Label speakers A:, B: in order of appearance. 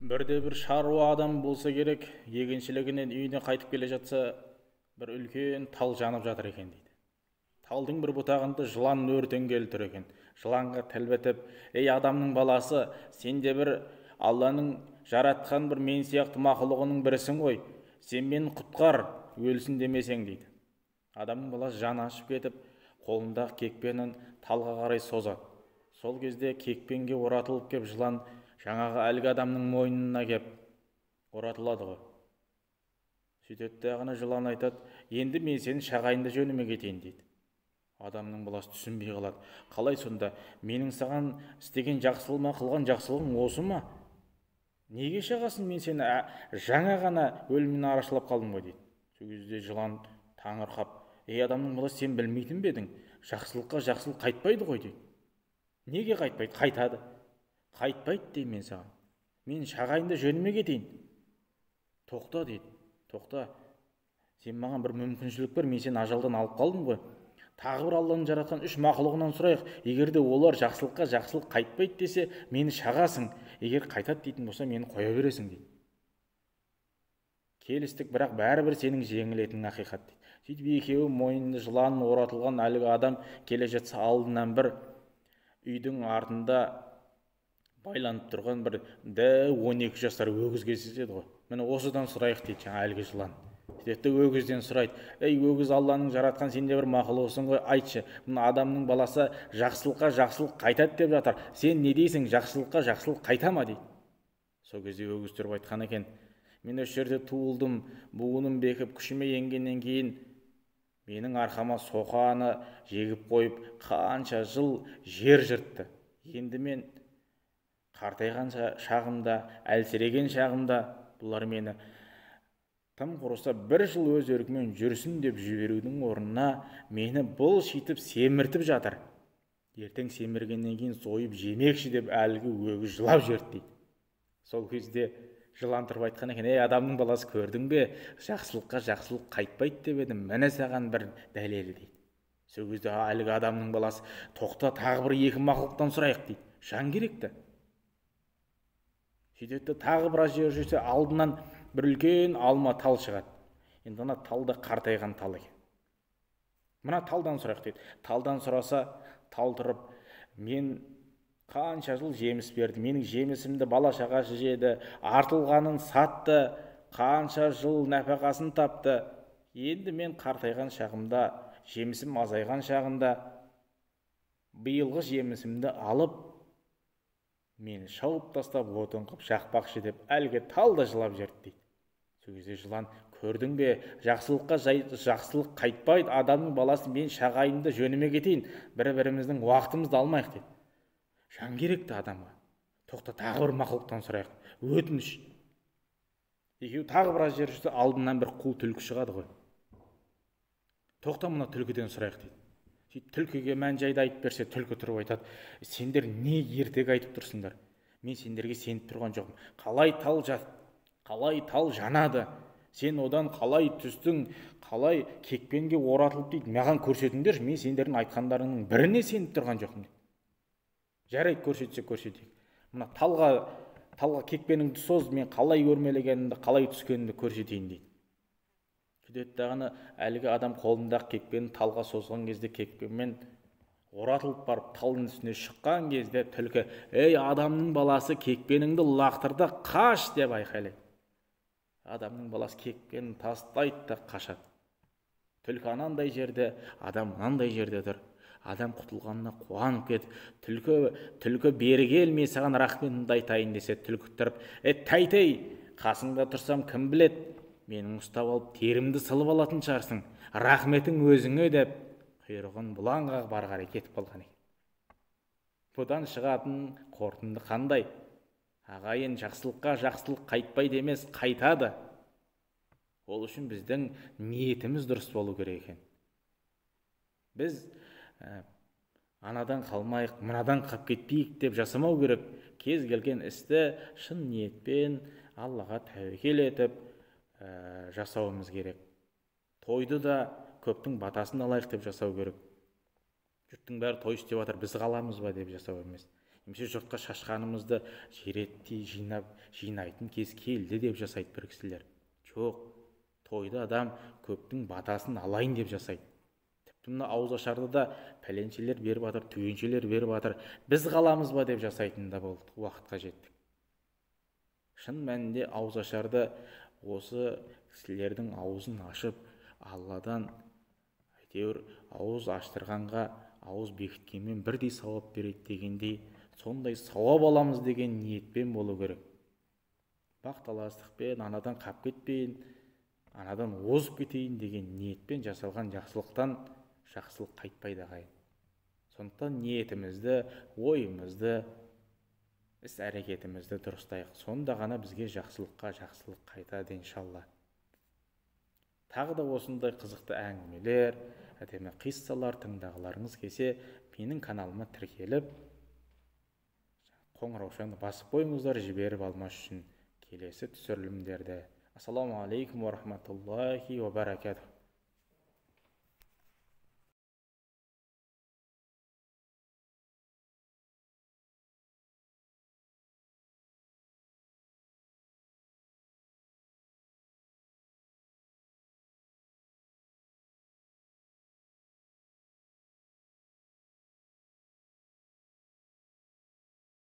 A: Бірде бір шаруа адам болса керек, егіншілігінен үйіне қайтып келе жатса, бір үлкен тал жанып жатыр екен дейді. Талдың бір бұтағында жылан өртенгелі тұр екен. Жыланға тіл бітіп, ей адамның баласы, сен де бір Алланың жаратқан бір мен сияқты мақұлығының бірісің ғой. Сен мені құтқар, өлсін демесең дейді. Адамның баласы жаны ашып кетіп, қолындағы кекпенін талға қарай созады. Сол кезде кекпенге оратылып кеп жылан жаңағы әлгі адамның мойнына кеп оратылады ғой. Сөйтеді дағыны жылан айтады, енді мен сені шағайын да жөніме кетейін дейді. Адамның баласы түсінбей қалады. Қалай сонда, менің саған істеген жақсылығыма қылған жақсылығың осы ма? Неге шағасың, мен сені жаңа ғана өлімнен арашалап қалдым ғой дейді. Сол кезде жылан таңырқап, ей адамның баласы, сен білмейтін бе едің? Жақсылыққа жақсылық қайтпайды ғой дейді. Неге қайтпайды? Қайтады. Қайтпайды деймін мен саған. Мен шағайын да жөніме кетейін. Тоқта дейді. Тоқта. Сен маған бір мүмкіншілік бер, мен сені ажалдан алып қалдым ғой. Тағы бір Алланың жаратқан үш мақұлығынан сұрайық. Егер де олар жақсылыққа жақсылық қайтпайды десе, мені шағасың. Егер қайтады дейтін болса, мені қоя бересің дейді. Келістік, бірақ бәрібір сенің жеңілетінің ақиқат дейді. Сөйтіп екеуі мойнына жылан оратылған әлгі адам келе жатса, алдынан бір үйдің артында байланып тұрған бір дәу 12 жасар өгіз кездеседі ғой. Міне осыдан сұрайық дейді жаңа әлгі жылан. Сөйтеді өгізден сұрайды. Ей өгіз, Алланың жаратқан сен де бір мақұлығысың ғой, айтшы, мына адамның баласы жақсылыққа жақсылық қайтады деп жатыр. Сен не дейсің, жақсылыққа жақсылық қайта ма дейді. Сол кезде өгіз тұрып айтқан екен, мен осы жерде туылдым, буыным бекіп, күшіме енгеннен кейін менің арқама соқаны жегіп қойып, қанша жыл жер жыртты. Енді мен қартайған шағымда, әлсіреген шағымда бұлар мені тым құрыса бір жыл өз еркімен жүрсін деп жіберудің орнына мені бұл шитіп семіртіп жатыр. Ертең семіргеннен кейін сойып жемекші деп әлгі өгіз жылап жіберді дейді. Сол кезде жылан тұрып айтқан екен, ей адамның баласы, көрдің бе, жақсылыққа жақсылық қайтпайды деп едім, міне саған бір дәлел дейді. Сол кезде әлгі адамның баласы, тоқта, тағы бір екі мақұлықтан сұрайық дейді. Жан керек ті. Сөйтеді тағы біраз жер жүрсе, алдынан бір үлкен алма тал шығады. Енді ана тал да қартайған тал екен. Мына талдан сұрайық дейді. Талдан сұраса, тал тұрып, мен қанша жыл жеміс берді, менің жемісімді бала шағасы жеді, артылғанын сатты, қанша жыл нәпақасын тапты. Енді мен қартайған шағымда, жемісім азайған шағында биылғы жемісімді алып, мені шауып тастап отын қып жақпақшы деп әлгі тал да жылап жіберді дейді. Сол кезде жылан, көрдің бе, жақсылыққа жақсылық қайтпайды, адамның баласы, мен шағайын да жөніме кетейін, бір-біріміздің уақытымызды алмайық дейді. Жан керек те адамға. Тоқта, тағы бір мақұлықтан сұрайық. Өтініш. Екеуі тағы біраз жер жүрсе, алдынан бір қу түлкі шығады ғой. Тоқта, мына түлкіден сұрайық дейді. Сөйтіп түлкіге мән жайды айтып берсе, түлкі тұрып айтады, сендер не ертегі айтып тұрсыңдар? Мен сендерге сеніп тұрған жоқпын. Қалай тал жанады? Сен одан қалай түстің, қалай кекпенге оратылып дейді, маған көрсетіңдерші, мен сендердің айтқандарыңның біріне сеніп тұрған жоқпын дейді. Жарайды, көрсетсе көрсетейік. Мына талға кекпеніңді соз, мен қалай өрмелегенімді, қалай түскенімді көрсетейін дейді. Сөйтеді дағыны әлгі адам қолындағы кекпені талға созған кезде кекпенмен оратылып барып талдың үстіне шыққан кезде түлкі, ей адамның баласы, кекпеніңді лақтыр да қаш деп айқайлайды. Адамның баласы кекпенін тастайды да қашады. Түлкі анандай жерде, адам мынандай жерде тұр. Адам құтылғанына қуанып кетіп, түлкі бері кел, мен саған рахметімді айтайын десе, түлкі тұрып, тәй-тәй, қасыңда тұрсам кім біледі, менің ұстап алып терімді сылып алатын шығарсың, рахметің өзіңе деп құйрығын бұлаң қағып ары қарай кетіп қалған екен. Бұдан шығатын қорытынды қандай? Ағайын, жақсылыққа жақсылық қайтпайды емес, қайтады. Ол үшін біздің ниетіміз дұрыс болу керек екен. Біз анадан қалмайық, мынадан қап кетпейік деп жасамау керек. Кез келген істі шын ниетпен Аллаға тәуекел етіп жасауымыз керек. Тойды да көптің батасын алайық деп жасау керек. Жұрттың бәрі той істеп жатыр, біз қаламыз ба деп жасау емес. Немесе жұртқа шашқанымызды реттей жинап, жинайтын кез келді деп жасайды бір кісілер. Жоқ, тойды адам көптің батасын алайын деп жасайды. Тіпті мына ауызашарды да пәленшелер беріп жатыр, түгеншелер беріп жатыр, біз қаламыз ба деп жасайтын да болдық, уақытқа жеттік. Шын мәнінде ауызашарды осы кісілердің аузын ашып, Алладан әйтеуір ауыз аштырғанға ауыз бекіткенмен бірдей сауап береді дегендей, сондай сауап аламыз деген ниетпен болу керек. Бақталастықпен, анадан қап кетпейін, анадан озып кетейін деген ниетпен жасалған жақсылықтан жақсылық қайтпайды, ағайын. Сондықтан ниетімізді, ойымызды, іс әрекетімізді дұрыстайық. Сонда ғана бізге жақсылыққа жақсылық қайтады, иншалла. Тағы да осындай қызықты әңгімелер, әдемі қиссалар тыңдағыларыңыз келсе, менің каналыма тіркеліп, қоңыраушаны басып қойыңыздар, жіберіп алмас үшін келесі түсірілімдерді. Ассалаумағалейкум уа рахматуллахи уа баракатух.